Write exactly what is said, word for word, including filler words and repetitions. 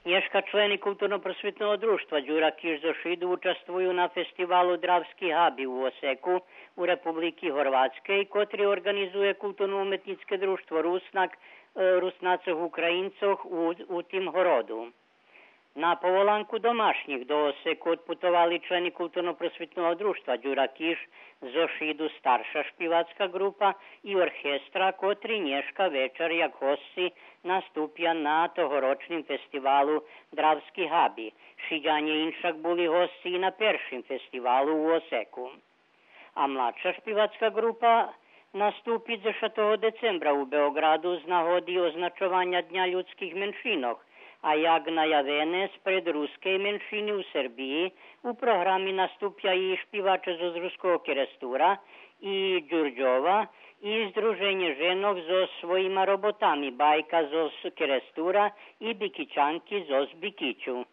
Нєшка члени Културно-просвитного дружтва Дюра Киш зоз Шиду участвую на фестивалу Дравски габи у Осеку у Републики Горватскей, котри орґанизує Културно-уметнїцке дружтво Руснак, е, Руснацох Українцох у, у тим городу. На поволанку домашнїх до Осеку одпутовали члени Културно-просвитного дружтва Дюра Киш зоз Шиду, старша шпивацка ґрупа и оркестра, котри нєшка вечар як госци наступя на тогорочним фестивалу Дравски габи. Шидянє иншак були госци и на першим фестивалу у Осеку. А младша шпивацка ґрупа наступи дзешатого децембра у Беоґраду з нагоди означованя Дня людских меншинох, а як наявене, спред рускей меншини у Сербиї у програми наступя и шпиваче зоз Руского Керестура и Дюрдьова, и Здруженє женох зоз своїма роботами, Байка зоз Керестура и Бикичанки зоз Бикичу.